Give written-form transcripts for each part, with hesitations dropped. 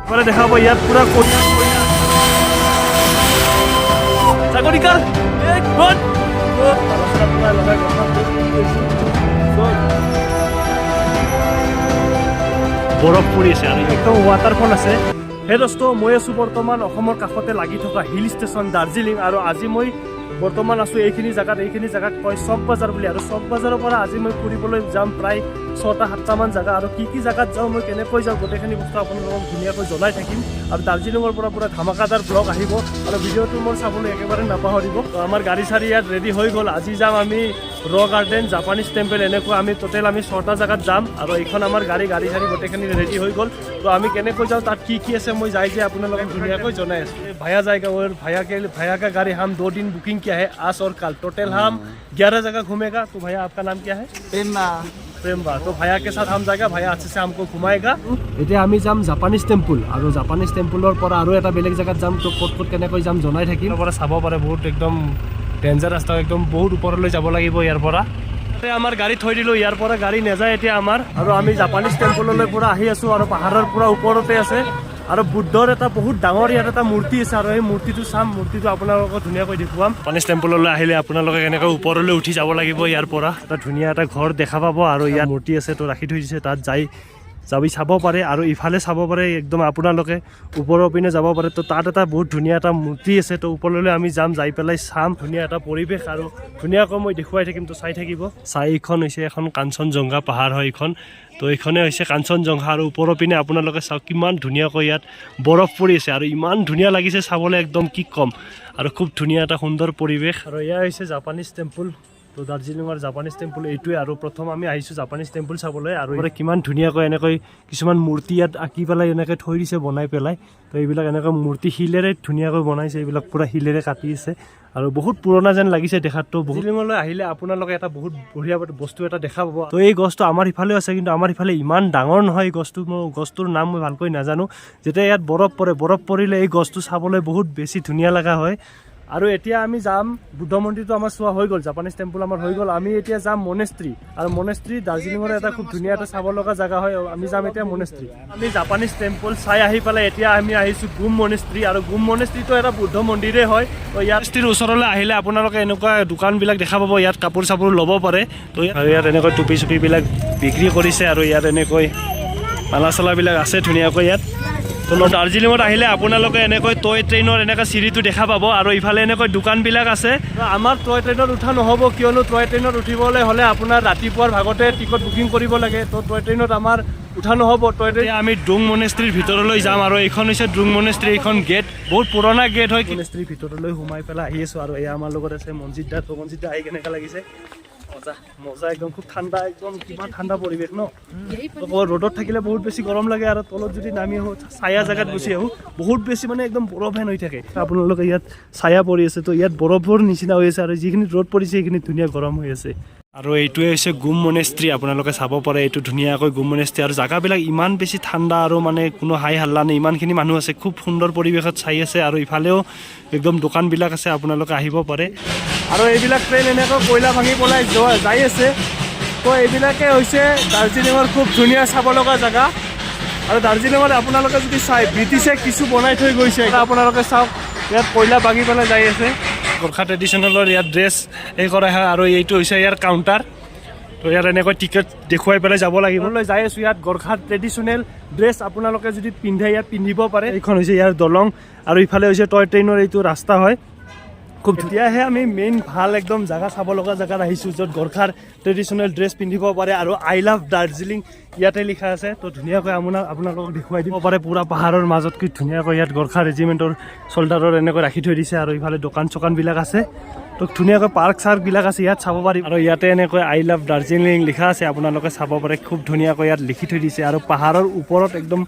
মানে দেখাব ইয়াত পুৰা কইনা কইনা চাকৰিকাল এক বন লগাই বৰফ পৰি আছে আৰু একদম ৱাটাৰফল আছে। হে দোস্ত, মই আছোঁ বৰ্তমান অসমৰ কাষতে লাগি থকা হিল ষ্টেচন দাৰ্জিলিং আৰু আজি মই বৰ্তমান আছোঁ এইখিনি জেগাত। এইখিনি জেগাক কয় চক বজাৰ বুলি আৰু চক বজাৰৰ পৰা আজি মই ফুৰিবলৈ যাম প্ৰায় ছটা সাতটামান জেগা আৰু কি কি জেগাত যাওঁ, মই কেনেকৈ যাওঁ, গোটেইখিনি বস্তু আপোনালোকক ধুনীয়াকৈ জনাই থাকিম। আৰু দাৰ্জিলিঙৰ পৰা পূৰা ধামাকাদাৰ ব্লগ আহিব আৰু ভিডিঅ'টো মোৰ চাবলৈ একেবাৰে নাপাহৰিব। তো আমাৰ গাড়ী চাড়ী ইয়াত ৰেডি হৈ গ'ল। আজি যাম আমি ৰক গাৰ্ডেন, জাপানিজ টেম্পল, এনেকুৱা আমি টোটেল আমি ছটা জেগাত যাম। আৰু এইখন আমাৰ গাড়ী, গাড়ী চাড়ী গোটেইখিনি ৰেডি হৈ গ'ল। তো আমি কেনেকৈ যাওঁ, তাত কি কি আছে, মই যাই যে আপোনালোকক ধুনীয়াকৈ জনাই আছোঁ। भैया जाएगा और भैया के भैया का गाड़ी हम 2 दिन बुकिंग किया है, आज और कल। टोटल हम 11 जगह घूमेगा। तो भैया, आपका नाम क्या है? प्रेमा। प्रेम। तो भैया के साथ हम जाएगा, भैया अच्छे से हमको घुमाएगा। এতিয়া আমি যাম জাপানিজ টেম্পল আৰু জাপানিজ টেম্পলৰ পৰা আৰু এটা বেলেগ জেগাত যাম। তো ক'ত ক'ত কেনেকৈ যাম জনাই থাকিম। পৰা চাব পাৰে, বহুত একদম ডেঞ্জাৰ ৰাস্তা, একদম বহুত ওপৰলৈ যাব লাগিব ইয়াৰ পৰা। তাতে আমাৰ গাড়ী থৈ দিলোঁ, ইয়াৰ পৰা গাড়ী নাযায় এতিয়া আমাৰ। আৰু আমি জাপানিজ টেম্পললৈ পুৰা আহি আছোঁ আৰু পাহাৰৰ পুৰা ওপৰতে আছে আৰু বুদ্ধৰ এটা বহুত ডাঙৰ ইয়াত এটা মূৰ্তি আছে আৰু সেই মূৰ্তিটো চাম, মূৰ্তিটো আপোনালোকক ধুনীয়াকৈ দেখুৱাম। জাপানিজ টেম্পললৈ আহিলে আপোনালোকে কেনেকৈ ওপৰলৈ উঠি যাব লাগিব। ইয়াৰ পৰা এটা ধুনীয়া এটা ঘৰ দেখা পাব আৰু ইয়াত মূৰ্তি আছে, তো ৰাখি থৈ দিছে, তাত যাই যাবি চাব পাৰে। আৰু ইফালে চাব পাৰে, একদম আপোনালোকে ওপৰৰ পিনে যাব পাৰে। তো তাত এটা বহুত ধুনীয়া এটা মূৰ্তি আছে। তো ওপৰলৈ আমি যাম, যাই পেলাই চাম ধুনীয়া এটা পৰিৱেশ আৰু ধুনীয়াকৈ মই দেখুৱাই থাকিম, তো চাই থাকিব। চাই, এইখন হৈছে এখন কাঞ্চনজংঘা পাহাৰ হয় এইখন। তো এইখনে হৈছে কাঞ্চনজংঘা আৰু ওপৰৰ পিনে আপোনালোকে চাওক কিমান ধুনীয়াকৈ ইয়াত বৰফ পৰি আছে আৰু ইমান ধুনীয়া লাগিছে চাবলৈ, একদম কি ক'ম আৰু খুব ধুনীয়া এটা সুন্দৰ পৰিৱেশ। আৰু এয়া হৈছে জাপানিজ টেম্পল। তো দাৰ্জিলিঙৰ জাপানিজ টেম্পল এইটোৱে আৰু প্ৰথম আমি আহিছোঁ জাপানিজ টেম্পল চাবলৈ। আৰু ইয়াতে কিমান ধুনীয়াকৈ এনেকৈ কিছুমান মূৰ্তি ইয়াত আঁকি পেলাই এনেকৈ থৈ দিছে বনাই পেলাই। তো এইবিলাক এনেকৈ মূৰ্তি শিলেৰে ধুনীয়াকৈ বনাইছে, এইবিলাক পূৰা শিলেৰে কাটি আছে আৰু বহুত পুৰণা যেন লাগিছে দেখাততো। দাৰ্জিলিঙলৈ আহিলে আপোনালোকে এটা বহুত বঢ়িয়া বস্তু এটা দেখা পাব। তো এই গছটো আমাৰ ইফালেও আছে, কিন্তু আমাৰ ইফালে ইমান ডাঙৰ নহয় এই গছটো। মই গছটোৰ নাম মই ভালকৈ নাজানো। যেতিয়া ইয়াত বৰফ পৰে, বৰফ পৰিলে এই গছটো চাবলৈ বহুত বেছি ধুনীয়া লগা হয়। আৰু এতিয়া আমি যাম, বুদ্ধ মন্দিৰটো আমাৰ চোৱা হৈ গ'ল, জাপানিজ টেম্পল আমাৰ হৈ গ'ল, আমি এতিয়া যাম মনেষ্ট্ৰী। আৰু মনেষ্ট্ৰী দাৰ্জিলিঙৰ এটা খুব ধুনীয়া এটা চাব লগা জেগা হয়। আমি যাম এতিয়া মনেষ্ট্ৰী। আমি জাপানিজ টেম্পল চাই আহি পেলাই এতিয়া আমি আহিছোঁ গুম মনেষ্ট্ৰী আৰু গুম মনেষ্ট্ৰীটো এটা বুদ্ধ মন্দিৰেই হয়। তো ইয়াত মনেষ্ট্ৰীৰ ওচৰলৈ আহিলে আপোনালোকে এনেকুৱা দোকানবিলাক দেখা পাব, ইয়াত কাপোৰ চাপোৰ ল'ব পাৰে। তো আৰু ইয়াত এনেকৈ টুপি চুপিবিলাক বিক্ৰী কৰিছে আৰু ইয়াত এনেকৈ মালা চালাবিলাক আছে ধুনীয়াকৈ ইয়াত। তো দাৰ্জিলিঙত আহিলে আপোনালোকে এনেকৈ টয় ট্ৰেইনৰ এনেকৈ চিৰিটো দেখা পাব আৰু ইফালে এনেকৈ দোকানবিলাক আছে। তো আমাৰ টয় ট্ৰেইনত উঠা নহ'ব, কিয়নো টয় ট্ৰেইনত উঠিবলৈ হ'লে আপোনাৰ ৰাতিপুৱাৰ ভাগতে টিকট বুকিং কৰিব লাগে। তো টয় ট্ৰেইনত আমাৰ উঠা নহ'ব। টয় ট্ৰেইন আমি ড্ৰুং মনেষ্ট্ৰীৰ ভিতৰলৈ যাম আৰু এইখন হৈছে ড্ৰুং মনেষ্ট্ৰী। এইখন গেট বহুত পুৰণা গেট হয়। মনেষ্ট্ৰীৰ ভিতৰলৈ সোমাই পেলাই আহি আছোঁ আৰু এয়া আমাৰ লগত আছে মঞ্জিত দা। তো মঞ্জিত দা, আহি কেনেকুৱা লাগিছে? মজা মজা, একদম খুব ঠাণ্ডা, একদম কিমান ঠাণ্ডা পৰিৱেশ ন? তো ৰ'দত থাকিলে বহুত বেছি গৰম লাগে আৰু তলত যদি নামি আহোঁ, ছায়া জেগাত গুচি আহোঁ, বহুত বেছি মানে একদম বৰফ হেন হৈ থাকে। আপোনালোকে ইয়াত ছায়া পৰি আছে, তো ইয়াত বৰফৰ নিচিনা হৈ আছে আৰু যিখিনি ৰ'দ পৰিছে সেইখিনি ধুনীয়া গৰম হৈ আছে। আৰু এইটোৱে হৈছে গুম মনেষ্ট্ৰী। আপোনালোকে চাব পাৰে এইটো ধুনীয়াকৈ গুম মনেষ্ট্ৰী আৰু জেগাবিলাক ইমান বেছি ঠাণ্ডা আৰু মানে কোনো হাই হাল্লা নাই, ইমানখিনি মানুহ আছে, খুব সুন্দৰ পৰিৱেশত চাই আছে। আৰু ইফালেও একদম দোকানবিলাক আছে, আপোনালোকে আহিব পাৰে। আৰু এইবিলাক ট্ৰেইন এনেকৈ কয়লা ভাঙি পেলাই যোৱা যাই আছে। তো এইবিলাকে হৈছে দাৰ্জিলিঙৰ খুব ধুনীয়া চাব লগা জেগা। আৰু দাৰ্জিলিঙত আপোনালোকে যদি চাই, ব্ৰিটিছে কিছু বনাই থৈ গৈছে। আপোনালোকে চাওক, ইয়াত কয়লা ভাঙি পেলাই যাই আছে। গোৰ্খা ট্ৰেডিশ্যনেলৰ ইয়াত ড্ৰেছ এই কৰা হয় আৰু এইটো হৈছে ইয়াৰ কাউণ্টাৰ। তো ইয়াত এনেকৈ টিকেট দেখুৱাই পেলাই যাব লাগিব। লৈ যাই আছোঁ, ইয়াত গোৰ্খা ট্ৰেডিশ্যনেল ড্ৰেছ আপোনালোকে যদি পিন্ধে, ইয়াত পিন্ধিব পাৰে। এইখন হৈছে ইয়াৰ দলং আৰু ইফালে হৈছে টয় ট্ৰেইনৰ এইটো ৰাস্তা হয়। খুব এতিয়াহে আমি মেইন ভাল একদম জেগা চাব লগা জেগাত আহিছোঁ, য'ত গোৰ্খাৰ ট্ৰেডিশ্যনেল ড্ৰেছ পিন্ধিব পাৰে আৰু "আই লাভ দাৰ্জিলিং" ইয়াতে লিখা আছে। তো ধুনীয়াকৈ আপোনালোকক দেখুৱাই দিব পাৰে। পূৰা পাহাৰৰ মাজত কি ধুনীয়াকৈ ইয়াত গোৰ্খা ৰেজিমেণ্টৰ চল্ডাৰৰ এনেকৈ ৰাখি থৈ দিছে আৰু ইফালে দোকান চোকানবিলাক আছে। তো ধুনীয়াকৈ পাৰ্ক চাৰ্কবিলাক আছে, ইয়াত চাব পাৰি। আৰু ইয়াতে এনেকৈ "আই লাভ দাৰ্জিলিং" লিখা আছে, আপোনালোকে চাব পাৰে। খুব ধুনীয়াকৈ ইয়াত লিখি থৈ দিছে আৰু পাহাৰৰ ওপৰত একদম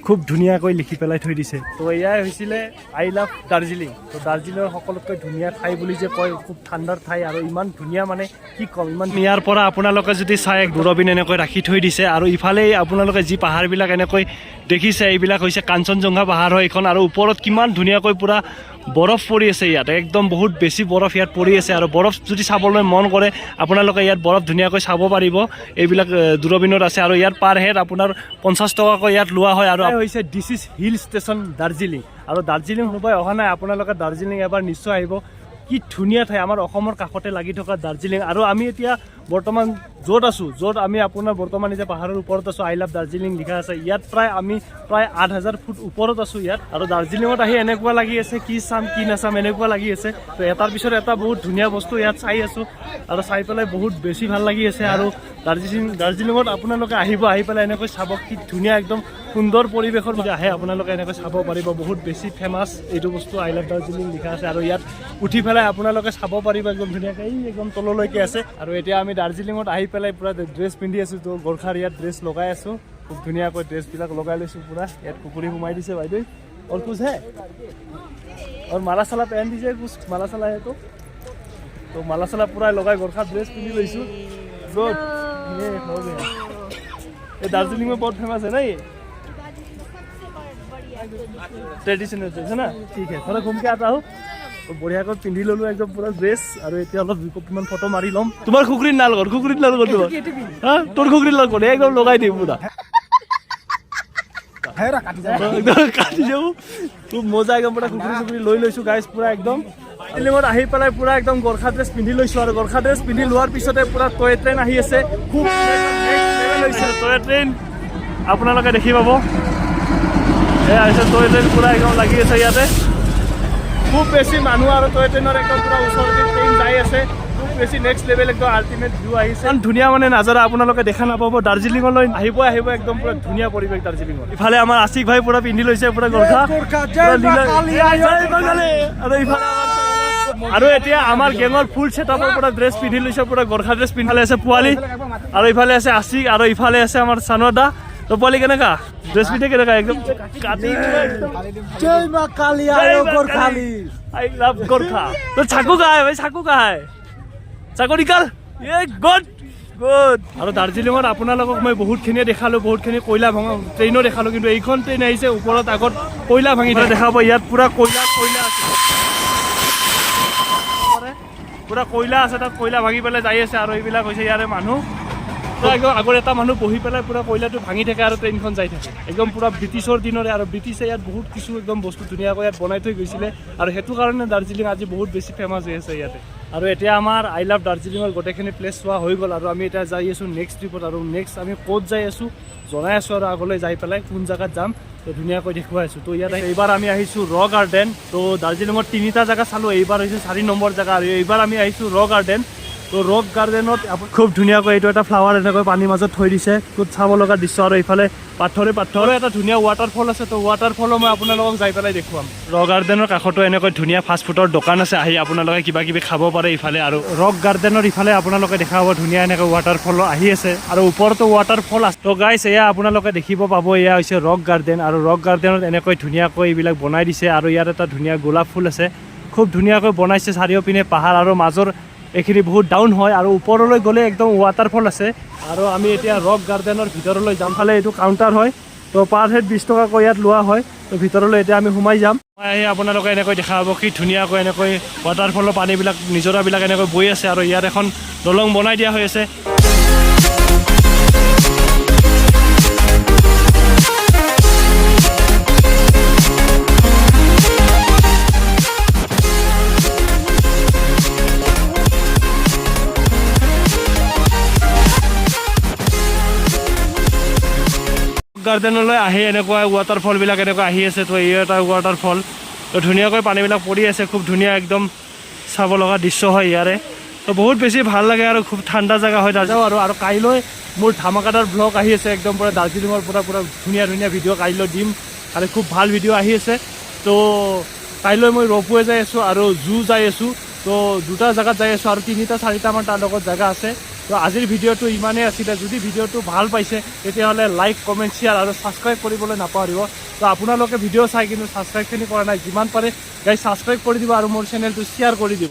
খুব ধুনীয়াকৈ লিখি পেলাই থৈ দিছে। তো এয়াই হৈছিলে "আই লাভ দাৰ্জিলিং"। তো দাৰ্জিলিঙৰ সকলোতকৈ ধুনীয়া ঠাই বুলি যে কয়, খুব ঠাণ্ডাৰ ঠাই আৰু ইমান ধুনীয়া, মানে কি ক'ম ইমান। ইয়াৰ পৰা আপোনালোকে যদি চাই, এক দূৰবীন এনেকৈ ৰাখি থৈ দিছে আৰু ইফালে আপোনালোকে যি পাহাৰবিলাক এনেকৈ দেখিছে, এইবিলাক হৈছে কাঞ্চনজংঘা পাহাৰ হয় এইখন। আৰু ওপৰত কিমান ধুনীয়াকৈ পূৰা বৰফ পৰি আছে ইয়াত, একদম বহুত বেছি বৰফ ইয়াত পৰি আছে। আৰু বৰফ যদি চাবলৈ মন কৰে, আপোনালোকে ইয়াত বৰফ ধুনীয়াকৈ চাব পাৰিব। এইবিলাক দূৰবীণত আছে। আৰু ইয়াত পাৰ হেড আপোনাৰ 50 টকাকৈ ইয়াত লোৱা হয়। আৰু হৈছে this is hill station Darjeeling। আৰু দাৰ্জিলিং কোনোবাই অহা নাই, আপোনালোকে দাৰ্জিলিং এবাৰ নিশ্চয় আহিব। কি ধুনীয়া ঠাই, আমাৰ অসমৰ কাষতে লাগি থকা দাৰ্জিলিং। আৰু আমি এতিয়া বৰ্তমান য'ত আছোঁ, য'ত আমি আপোনাৰ বৰ্তমান এতিয়া পাহাৰৰ ওপৰত আছোঁ, I love Darjeeling লিখা আছে ইয়াত। প্ৰায় আমি প্ৰায় 8000 ফুট ওপৰত আছোঁ ইয়াত। আৰু দাৰ্জিলিঙত আহি এনেকুৱা লাগি আছে, কি চাম কি নাচাম এনেকুৱা লাগি আছে। তো এটাৰ পিছত এটা বহুত ধুনীয়া বস্তু ইয়াত চাই আছোঁ আৰু চাই পেলাই বহুত বেছি ভাল লাগি আছে। আৰু দাৰ্জিলিঙত আপোনালোকে আহিব, আহি পেলাই এনেকৈ চাব, কি ধুনীয়া একদম সুন্দৰ পৰিৱেশৰ যদি আহে, আপোনালোকে এনেকৈ চাব পাৰিব। বহুত বেছি ফেমাছ এইটো বস্তু, I love Darjeeling লিখা আছে। আৰু ইয়াত উঠি পেলাই আপোনালোকে চাব পাৰিব একদম ধুনীয়াকৈ, এই একদম তললৈকে আছে। আৰু এতিয়া আমি দাৰ্জিলিঙত আহি পেলাই পূৰা ড্ৰেছ পিন্ধি আছোঁ। তো গোৰ্খাৰ ইয়াত ড্ৰেছ লগাই আছোঁ, খুব ধুনীয়াকৈ ড্ৰেছবিলাক লগাই লৈছোঁ পূৰা। ইয়াত কুকুৰী সোমাই দিছে বাইদেউ। और कुछ है और माला साला पहन दीजिए, कुछ माला साला है। तो माला साला पूरा লগাই গোৰ্খা ড্ৰেছ পিন্ধি লৈছোঁ। गुड, ये हो गया। ये दार्जिलिंग में बहुत फेमस है ना ये? ट्रेडिशनल ड्रेस है ना। ठीक है, थोड़ा घूम के आता हूँ। তো বঢ়িয়াকৈ পিন্ধি ল'লো একদম পুৰা ড্ৰেছ। আৰু এতিয়া অলপ দুকপিমান ফটো মাৰি ল'ম। তোমাৰ খুকুৰীৰ নাল কৰ, খুকুৰীৰ নাল কৰ তোমাৰ। হা, তোৰ খুকুৰীৰ নাল কৰ, একদম লগাই দিম পুৰা, একদম কাটি যাব। খুব মজা, একদম পুৰা খুকুৰি চুকুৰি লৈ লৈছোঁ গাইজ। পুৰা একদম দাৰ্জিলিঙত আহি পেলাই পুৰা একদম গোৰ্খা ড্ৰেছ পিন্ধি লৈছোঁ। আৰু গোৰ্খা ড্ৰেছ পিন্ধি লোৱাৰ পিছতে পুৰা টয় ট্ৰেইন আহি আছে। খুব হৈছে টয় ট্ৰেইন, আপোনালোকে দেখি পাব। এয়া হৈছে টয় ট্ৰেইন, পুৰা একদম লাগি আছে ইয়াতে। খুব বেছি মানুহ আৰু টয় ট্ৰেইনৰ একদম পুৰা ওচৰতে ট্ৰেইন যাই আছে। খুব বেছি নেক্সট লেভেল, একদম আল্টিমেট ভিউ আহিছে। ইমান ধুনীয়া মানে নাজাৰা আপোনালোকে দেখা নাপাব। দাৰ্জিলিঙলৈ আহিব, আহিব, একদম পুৰা ধুনীয়া পৰিৱেশ দাৰ্জিলিঙত। ইফালে আমাৰ আছিক ভাই পুৰা পিন্ধি লৈছে পুৰা গোৰ্খা। পুৰা জয় বাঙালী। আৰু ইফালে আৰু এতিয়া আমাৰ গেঙৰ ফুল ছেটআপৰ পৰা ড্ৰেছ পিন্ধি লৈছে, পুৰা গোৰ্খা ড্ৰেছ পিন্ধালে আছে পোৱালি। আৰু ইফালে আছে আছিক আৰু ইফালে আছে আমাৰ চানোৱা দা। তো পোৱালি, কেনেকা ড্ৰেছ পিন্ধে, কেনেকা একদম কাটি পুৰা একদম। জয় মা কালী জয় মা কালী। I love Gorkha. तो चाकू कहाँ है भाई? चाकू कहाँ है? चाकू निकाल। ये গুড গুড। আৰু দাৰ্জিলিঙত আপোনালোকক মই বহুতখিনিয়ে দেখালোঁ, বহুতখিনি কয়লা ভঙা ট্ৰেইনো দেখালোঁ। কিন্তু এইখন ট্ৰেইন আহিছে ওপৰত আগত কয়লা ভাঙি দেখাব। ইয়াত পুৰা কয়লা কয়লা আছে, পুৰা কয়লা আছে তাত, কয়লা ভাঙি পেলাই যাই আছে। আৰু এইবিলাক হৈছে ইয়াৰে মানুহ। তো একদম আগৰ এটা মানুহ বহি পেলাই পুৰা কয়লাটো ভাঙি থাকে আৰু ট্ৰেইনখন যাই থাকে। একদম পুৰা ব্ৰিটিছৰ দিনৰে। আৰু ব্ৰিটিছে ইয়াত বহুত কিছু একদম বস্তু ধুনীয়াকৈ ইয়াত বনাই থৈ গৈছিলে। আৰু সেইটো কাৰণে দাৰ্জিলিং আজি বহুত বেছি ফেমাছ হৈ আছে ইয়াতে। আৰু এতিয়া আমাৰ I love দাৰ্জিলিঙৰ গোটেইখিনি প্লেচ চোৱা হৈ গ'ল। আৰু আমি এতিয়া যাই আছোঁ নেক্সট ট্ৰিপত। আৰু নেক্সট আমি ক'ত যাই আছোঁ জনাই আছোঁ। আৰু আগলৈ যাই পেলাই কোন জেগাত যাম, তো ধুনীয়াকৈ দেখুৱাই আছোঁ। তো ইয়াত এইবাৰ আমি আহিছোঁ ৰক গাৰ্ডেন। তো দাৰ্জিলিঙত তিনিটা জেগা চালোঁ, এইবাৰ হৈছে 4 নম্বৰ জেগা। আৰু এইবাৰ আমি আহিছোঁ ৰক গাৰ্ডেন। তো ৰক গাৰ্ডেনত খুব ধুনীয়াকৈ এইটো এটা ফ্লাৱাৰ এনেকৈ পানীৰ মাজত থৈ দিছে, খুব চাব লগা দৃশ্য। আৰু এইফালে পাথৰে পাথৰে এটা ধুনীয়া ৱাটাৰফল আছে। তো ৱাটাৰফলো মই আপোনালোকক যাই পেলাই দেখুৱাম। ৰক গাৰ্ডেনৰ কাষতো এনেকৈ ধুনীয়া ফাষ্ট ফুডৰ দোকান আছে, আহি আপোনালোকে কিবা কিবি খাব পাৰে ইফালে। আৰু ৰক গাৰ্ডেনৰ ইফালে আপোনালোকে দেখা পাব ধুনীয়া এনেকৈ ৱাটাৰফল আহি আছে আৰু ওপৰতো ৱাটাৰফল আছে। তো গাইছ, এয়া আপোনালোকে দেখিব পাব, এয়া হৈছে ৰক গাৰ্ডেন। আৰু ৰক গাৰ্ডেনত এনেকৈ ধুনীয়াকৈ এইবিলাক বনাই দিছে। আৰু ইয়াত এটা ধুনীয়া গোলাপ ফুল আছে, খুব ধুনীয়াকৈ বনাইছে। চাৰিওপিনে পাহাৰ আৰু মাজৰ এইখিনি বহুত ডাউন হয় আৰু ওপৰলৈ গ'লে একদম ৱাটাৰফল আছে। আৰু আমি এতিয়া ৰক গাৰ্ডেনৰ ভিতৰলৈ যাম। ফালে এইটো কাউণ্টাৰ হয়, তো পাৰ হেড 20 টকাকৈ ইয়াত লোৱা হয়। তো ভিতৰলৈ এতিয়া আমি সোমাই যাম। সোমাই আহি আপোনালোকে এনেকৈ দেখা পাব, কি ধুনীয়াকৈ এনেকৈ ৱাটাৰফলৰ পানীবিলাক, নিজৰাবিলাক এনেকৈ বৈ আছে। আৰু ইয়াত এখন দলং বনাই দিয়া হৈ আছে। গাৰ্ডেনলৈ আহি এনেকুৱা ৱাটাৰফলবিলাক এনেকুৱা আহি আছে। তো এই এটা ৱাটাৰফল, তো ধুনীয়াকৈ পানীবিলাক পৰি আছে। খুব ধুনীয়া একদম চাব লগা দৃশ্য হয় ইয়াৰে। তো বহুত বেছি ভাল লাগে আৰু খুব ঠাণ্ডা জেগা হয় তাত। আৰু আৰু কাইলৈ মোৰ ধামাকাদাৰ ব্লগ আহি আছে, একদম পূৰা দাৰ্জিলিঙৰ পৰা পূৰা ধুনীয়া ধুনীয়া ভিডিঅ' কাইলৈ দিম আৰু খুব ভাল ভিডিঅ' আহি আছে। তো কাইলৈ মই ৰপৱে যাই আছোঁ আৰু জু যাই আছোঁ। তো দুটা জেগাত যাই আছোঁ আৰু তিনিটা চাৰিটামান তাৰ লগত জেগা আছে। তো আজিৰ ভিডিঅ'টো ইমানেই আছিলে। যদি ভিডিঅ'টো ভাল পাইছে, তেতিয়াহ'লে লাইক, কমেণ্ট, শ্বেয়াৰ আৰু ছাবস্ক্ৰাইব কৰিবলৈ নাপাহৰিব। তো আপোনালোকে ভিডিঅ' চাই কিন্তু ছাবস্ক্ৰাইবখিনি কৰা নাই, যিমান পাৰে গাইজ ছাবস্ক্ৰাইব কৰি দিব আৰু মোৰ চেনেলটো শ্বেয়াৰ কৰি দিব।